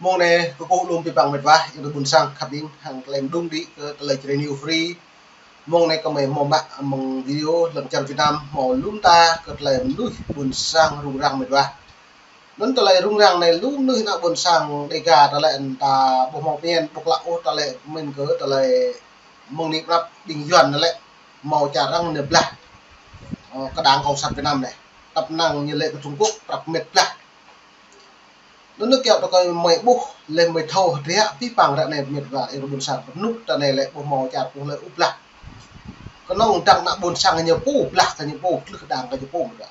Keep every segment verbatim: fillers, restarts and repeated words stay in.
Mông anai kơkuh lŏm abih bang met wa, ih ƀuôn sang khăp ƀing hăng tơlơi mơđung đĭ kơ tơlơi Jrai New Free. Mông anai kơmơi hmâo mă mơ̆ng video lŏn čar Việt Nam hmâo lŏm ta kơ tơlơi mơnuih ƀuôn sang rŭng răng met wa. Anŭn tơlơi rŭng răng anai lu mơnuih ană ƀuôn sang Dêga ta lĕ ta ƀu hmâo pơmĭn ƀu klă ôh, ta lĕ pơmĭn kơ tơlơi mơ̆ng anai prăp ƀing Yuan anai lĕ hmâo čar arăng anai blah. Ơ, kơ Đảng Cộng sản Việt Nam anai. Tơpă năng ñu lĕ kơ Trung Quốc prăp met blah. Anŭn kiăo tơkơi mơi ƀuh, lĕ mơi thâo hơdră abih bang ră anai met wa ih ƀuôn sang, rơnŭk ta anai lĕ ƀu hmâo čar ƀu lĕ ôh blah. Kơnơ̆ng dăng ană ƀuôn sang ñu pô blah kơ ñu pô, tlưh dăng kơ ñu pô met wa.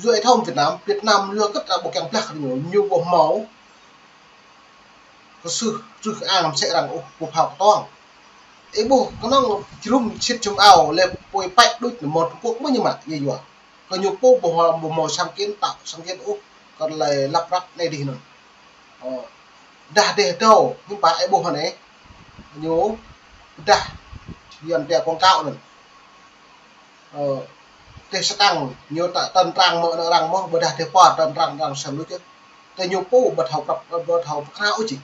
Yua ih thâo Việt Nam, Việt Nam yua kơ ta ƀu kiăng blah kơ ñu, ñu ƀu hmâo kơsưh, truh ang mơsĕ arăng ôh, ƀu phao kơtuang. Ih ƀuh, kơnơ̆ng jơnum sĭt jơnum ao, lĕ apui pĕ đôč anai mơ̆ng Trung Quốc mơ̆ ñu mă, ñu yua. Kơ ñu pô ƀu hmâo, ƀu hmâo sáng kiến, tạo sáng kiến ôh, kơ tơlơi lăp răp anai dih anŭn. Ơ, dah dêh dâo, hiư̆m pă ih ƀuh anai, ñu pơdah, Yuan pia quảng cáo anŭn. Ơ, tơl sơkang, ñu ta tơ̆n arăng mơ̆, arăng mơ̆, ƀôdah tơl pơ tơ̆n arăng, arăng sem lu čih. Tơl ñu pô ƀu thâo prăp, ƀu thâo pơkra ôh čih.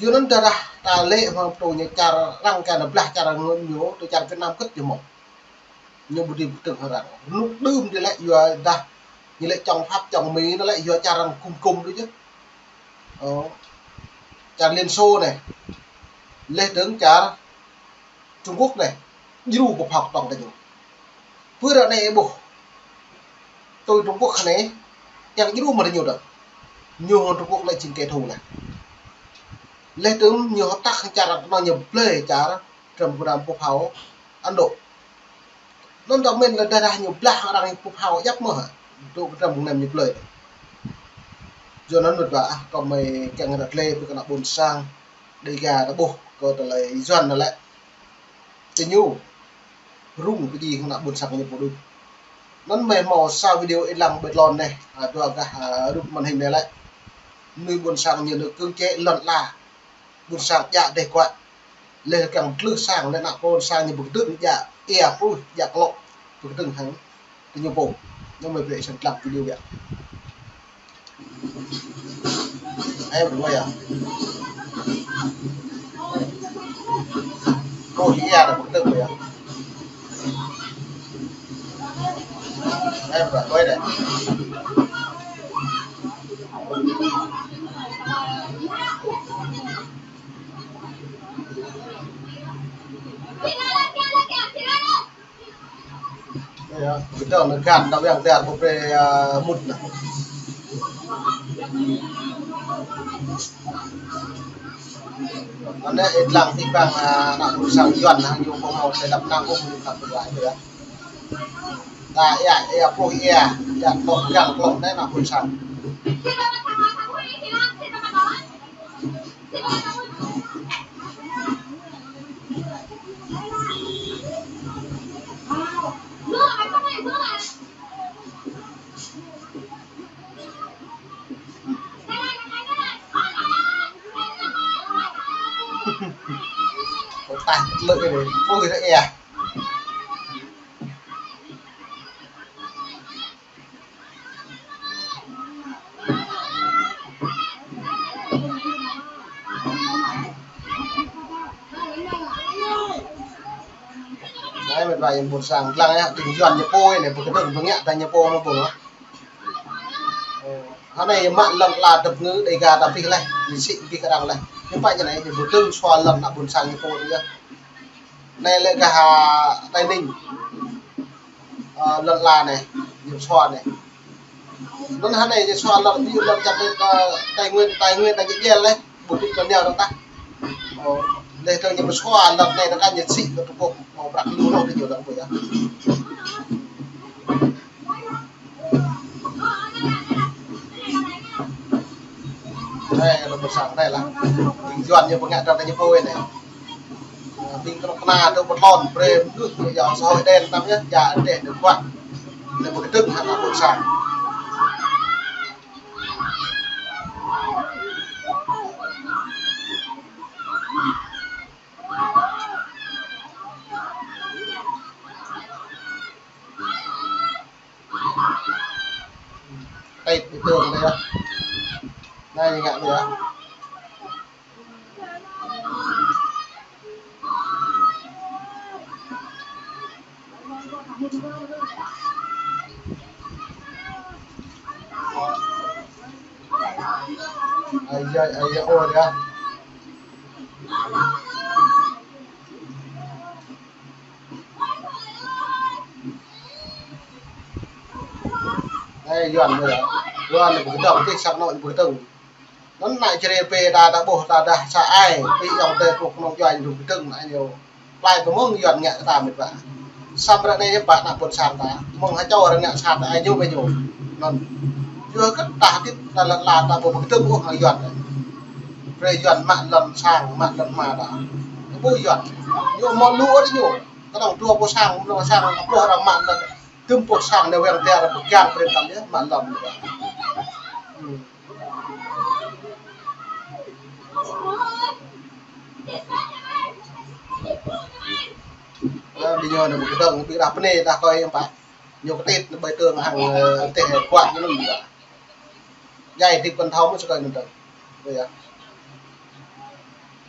Yua anŭn tơdah ta lĕ hmâo pơtô ñu čar arăng kơ anai blah čar arăng ñu, tơ čar Việt Nam kơ̆t ñu hmâo. Ñu ƀu dưi pơkơdơ̆ng hăng arăng. Rơnŭk đưm dih lĕ yua dah ñu lĕ chống Pháp chống Mỹ anai lĕ yua čar arăng gum gum đôč yơh. Ơ, čar Liên Xô anai. Lĕ dơ̆ng čar Trung Quốc anai, djru kơ phao kơtuang tơ ñu. Pơ ră anai ih ƀuh. Tui Trung Quốc anai, kiăng djru mă tơ ñu dơ̆ng. Ñu hăng Trung Quốc lĕ jing kẻ thù lĕ. Lĕ tơm ñu hợp tác hăng čar arăng kơnơ̆ng ñu blơi čar, dram kơnam pơphao Ấn Độ. Anŭn ta pơmĭn lĕ tơdah ñu blah arăng pơphao djăp mơ̆ hă. Dŏ kơ dram kơnam ñu blơi. Yua anŭn met wa ah, kơmơi kiăng ră lĕ ƀing ană ƀuôn sang Dêga ta ƀuh kơ tơlơi Yuan anai lĕ. Tơ ñu rŭng pơdjai hăng ană ƀuôn sang ñu pô đôč. Anŭn mơi hmâo sa video ih lăng ƀơi tơlơi anai, a, dua gah, a, rup màn hình anai lĕ. Mơnuih ƀuôn sang ñu nao cưỡng chế lŏn ala. Ƀuôn sang djă dêh kuă. Lĕ kiăng tlưh sang lĕ ană ƀuôn sang ñu pơkơdơ̆ng djă ia pluh djă klŏk pơkơdơ̆ng hăng tơ ñu pô. Anŭn mơi brơi ih sem lăng video biă. Em, ƀu đuaĭ ah. Kơ hĭ ia dah pơkơdơ̆ng ƀu ia. Em, ƀu đuaĭ deh. Ơ, kơ tơ̆ng anai găn ta ƀing ta ƀu brơi, ơ, mŭt anai. Anai ih lăng abih bang, ơ, ană ƀuôn sang Yuan anai ñu ƀu hmâo tơlơi lăp năng ôh ñu kăt tơlơi yơh. Ta ia, ia pluh ia, ia klŏk găn klŏk anai ană ƀuôn sang. Ƀu tah tơlơi anai, ƀu hơget ia. Anai met wa ih ƀuôn sang lăng yơh, ƀing Yuan ñu pô anai, pơkơdơ̆ng pơngiă ta ñu pô mơ̆ ƀuh. Ơ, hơnai yơh mă lŏn ala tơpă ngă Dêga ta pih leh, ñu sĭ pih kơ arăng leh. Hiư̆m pă ñu anai, ñu pơkơdơ̆ng sua lŏn ană ƀuôn sang ñu pô yơh. Anai lĕ gah, a, Tây Ninh. Ơ, lŏn ala anai, ñu sua anai. Anŭn hơnai ñu sua lŏn, ƀu lŏn čar, ơ, Tây Nguyên, Tây Nguyên ta ñu djel leh, ƀu djơ̆ lŏn ñu dơ̆ng tah. Ơ, leh dơ̆ng ñu pơsua lŏn anai dơ̆ng kơ ñu sĭ kơ Trung Quốc, hmâo prăk lu lŏn dơ̆ng ñu dơ̆ng ƀu ia. Anai, ană ƀuôn sang anai lah. Ƀing Yuan ñu pơngiă ta ñu pô anai. Ƀing kơnuk kơna tơ pơtlon, brơi mơnuih, yua xã hội đen tăm yơh, djă dêh dơ̆ng kuă. Lĕ pơkơdơ̆ng hăng ană ƀuôn sang. Tây bị tường đây đó. Đây. Ngă ƀiă. Ai ya, ai ya, ơ ya. Ơ, Yuan ƀiă. Yuan ƀu kơdơ̆ng, tih săk anŏ ƀu kơdơ̆ng. Anŭn ană Jrai pơ ta, ta ƀuh ta dah sa ai, pơ ayŏng adơi pô kơnung djuai ñu kơdơ̆ng ană ñu. Plai pơ mơ̆ng Yuan ngă kơ ta mĭt wa. Samơ̆ ră anai yơh pă ană ƀôn sang ta, mơ̆ng ha čô ră ngă sat ai ñu pơ ñu. Anŭn. Yua kơ ta hơdip ta lŏn la ta ƀu kơdơ̆ng ôh hăng Yuan. Brơi Yuan mă lŏn sang, mă lŏn hma ta. Ƀu Yuan. Ñu hmâo lu ôh ñu. Kơnơ̆ng dua boh sang, mơnơ̆ng sang, pluh arăng mă lŏn. Tơm boh sang anai weng tơr pơgang brơi tam yơh, mă lŏn. Hmm. Ơ, ƀing ñu anai ƀu kơdơ̆ng, ƀing đah pơnê, đah kơi yơh pă. Ñu kơtit, ñu ƀơi tơng hăng, ơ, teh kuat ñu anŭn yơh. Djai hơdip kơ thâo mơ̆ sơkơi anŭn tơ̆ng. Ơ, yơh.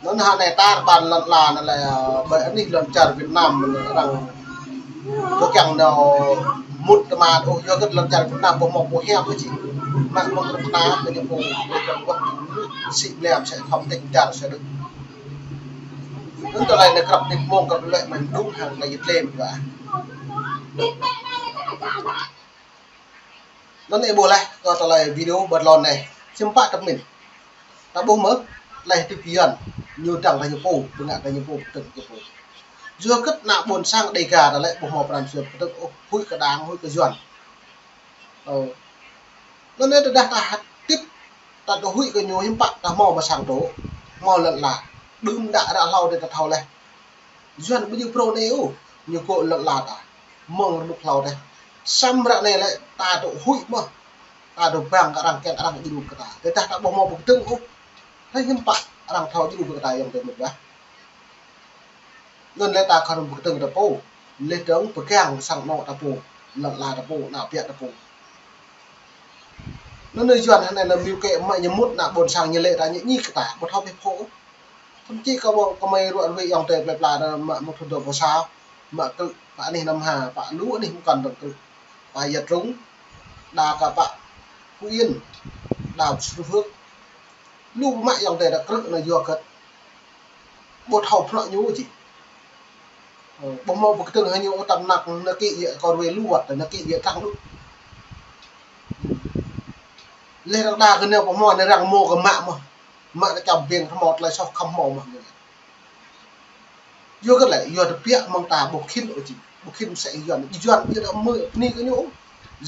Anŭn hă anai tar ƀan lŏn la anŭn lĕ, ơ, ƀơi anih lŏn čar Việt Nam anŭn arăng pơkiăng nao mŭt tơma ôh, yua kơ lŏn čar Việt Nam ƀu hmâo pô hiam ôh či. Mă mơ̆ng kơnuk kơna kơ ñu pô, pô kơnuk kơna sĭ mlam sĭ khŏm tĕk čar sĭ đôč. Anŭn tơlơi anai krăp nit mông krăp lĕ mơ̆n đŭng hăng tơlơi yit lem wa. Anŭn ih ƀuh laih kơ tơlơi video ƀơi lŏn anai. Hiư̆m pă tơpă mĭn. Ta ƀuh mơ̆, laih tui pơ Yuan, ñu dăng kơ ñu pô, pơngă kơ ñu pô, pơtơ̆ng kơ pô. Yua kơ ană ƀôn sang Đêga ta lĕ ƀu hmâo pran jua pơtơ̆ng ôh, huĭ kơ đảng, huĭ kơ Yuan. Ơ. Anŭn anai tơdah ta hơdip, ta tơ huĭ kơ ñu hiư̆m pă, ta hmâo mơ̆ng sang tŏ, hmâo lŏn la. Đưm đă ră hlâo dih ta thâo laih. Yuan ƀu djơ̆ phrâo anai ôh, ñu kơ lŏn la ta. Mơ̆ng rơnŭk hlâo dih. Samơ̆ ră anai lĕ ta tơ huĭ mơ̆. Ta tơ bang kơ arăng kiăng arăng djru kơ ta. Tơdah ta ƀu hmâo pơkơdơ̆ng ôh. Hlơi hiư̆m pă arăng thâo djru kơ ta ayŏng adơi mĭt wa. Anŭn lĕ ta khŏm pơkơdơ̆ng ta pô. Lĕ dơ̆ng pơgang sang anŏ ta pô. Lŏn la ta pô, ană ƀiă ta pô. Anŭn anai Yuan hơnai lĕ mơ̆ kơ mă ñu mŭt ană ƀôn sang ñu lĕ ta ñu ñi kơ ta. Ƀu thâo pĕ pô. Thậm chí kơ ƀu kơ mơi ruă ruai ayŏng adơi plơi pla ta mă mŭt thŭn dua pluh sa. Mă krư̆ pă anih Nam Hà, pă lu anih mơkăn dơ̆ng krư̆. Pă Ia Trung, đa kơ pă Phú Yên, đa Bình Phước. Lu mă ayŏng adơi ta krư̆ anai yua kơ ƀu thâo bruă ñu či. Ơ, ƀu hmâo pơkơdơ̆ng hăng ñu ôh tăm năk nao kĭ yơh kơ ruai lu wăt, nao kĭ yơh trăng đôč. Lĕ arăng đa kơ nao ƀu hmâo, nao arăng hmâo kơ mă mơ̆. Mă ta čăm ƀing hmâo tơlơi soh khŏm hmâo mơ̆. Yua kơ lĕ, yua tơbiă mơ̆ng ta ƀu khĭn ôh či. Ƀu khĭn mơsĕ Yuan. Yuan ƀu djơ̆ mơ̆ pơni kơ ñu.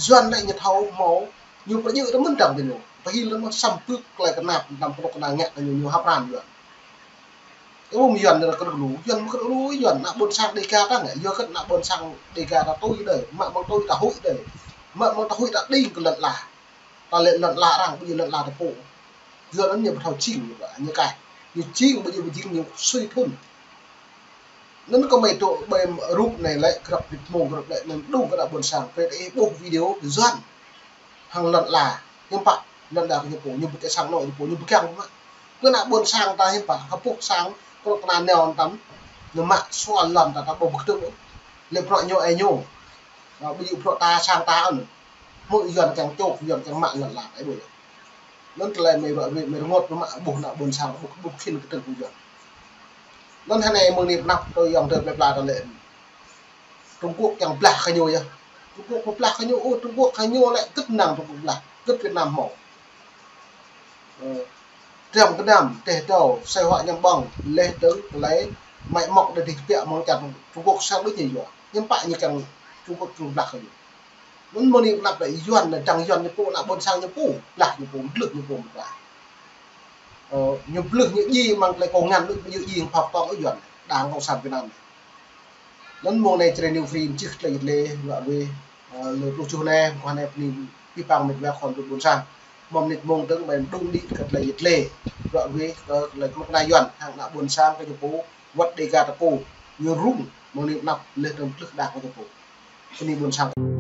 Yuan lĕ ñu thâo hmâo, ñu pơjơ̆ ta mơ̆n dơ̆ng kơ ñu. Pơhil lĕ mơ̆ săm pưk tơlơi kơnap, tăm kơnuk kơna ngă kơ ñu, ñu hăp ran Yuan. Ơ, mơ̆ Yuan anai krư̆ lu, Yuan mơ̆ krư̆ lu, Yuan ană ƀôn sang Đêga ta ngă, yua kơ ană ƀôn sang Đêga ta tui đơi, mă mơ̆ng tui ta huĭ đơi, mă mơ̆ng ta huĭ ta đing kơ lŏn la. Ta lĕ lŏn la arăng, ƀu djơ̆ lŏn la ta pô. Yuan anŭn ñu ƀu thâo jing, ñu ƀu, ñu kaih. Ñu jing, ƀu djơ̆ ƀu jing, ñu sui thŭn. Anŭn kơ mơi tŏ ƀơi rup anai lĕ, krăp nit mông krăp lĕ, anŭn đŭng kơ ană ƀôn sang, brơi ta ih ƀuh video Yuan. Hăng lŏn la, hiư̆m pă, lŏn la kơ ñu pô, ñu ƀu kơ sang anŏ ñu pô, ñu ƀu kiăng mă. Kơ ană ƀôn sang ta hiư̆m pă, hơpuh sang, kơnuk kơna nao tăm, ñu mă sual lŏn ta, ta ƀu pơkơdơ̆ng ôh. Lĕ bruă ñu ai ñu. Ơ, ƀu djơ̆ bruă ta sang ta anŭn. Hmư̆ Yuan kiăng čŏk, Yuan kiăng mă lŏn la, ai ƀuh. Anŭn tơlơi mơi ruă ruai, mơi rơngot, mă ƀuh ană ƀôn sang, ƀuh, ƀuh khĭn kơdơ̆ng kơ Yuan. Anŭn hơnai mơ̆ng anai pơnăp tui ayŏng adơi plơi pla ta lĕ. Trung Quốc kiăng blah kơ ñu yơh. Trung Quốc ƀu blah kơ ñu, ơ, Trung Quốc kơ ñu lĕ kơ̆t năng Trung Quốc blah, kơ̆t Việt Nam hmâo. Ơ, trăm kơnăm, teh tâo, sai huă ñăm ƀơ̆ng, leh tơ̆ng, tơlơi, măi mŏk đa dih kơpiă mơ̆ng čar Trung Quốc sang đôč ñu yua. Hiư̆m pă ñu kiăng Trung Quốc kiăng blah kơ ñu. Anŭn mơ̆ng anai pơnăp lĕ Yuan anai dăng Yuan ñu pô, ană ƀôn sang ñu pô, blah ñu pô, mơdlưh ñu pô mơ̆n. Ơ, ñu blưh ñu djai mơ̆ng tơlơi kông ngăn đôč, ñu djai hăng phao tong ôh Yuan, đảng cộng sản Việt Nam. Anŭn mơ̆ng anai Jrai New Free čih tơlơi yit lê, ruă ruai, ơ, lơ pluh tơjuh anai, mơguah anai bơni abih bang mĕt wa khua ƀôn sang. Mơ̆ng mơnit mông dơ̆ng ƀai đŭng đĭ kơ tơlơi yit lê, ruă ruai kơ tơlơi kơnuk kơna Yuan, hăng ană ƀôn sang kơ ñu pô, wơ̆t Đêga ta pô, ñu rŭng, mơ̆ng anai pơnăp leh dơ̆ng blưh đảng kơ ñu pô. Bơni ƀôn sang.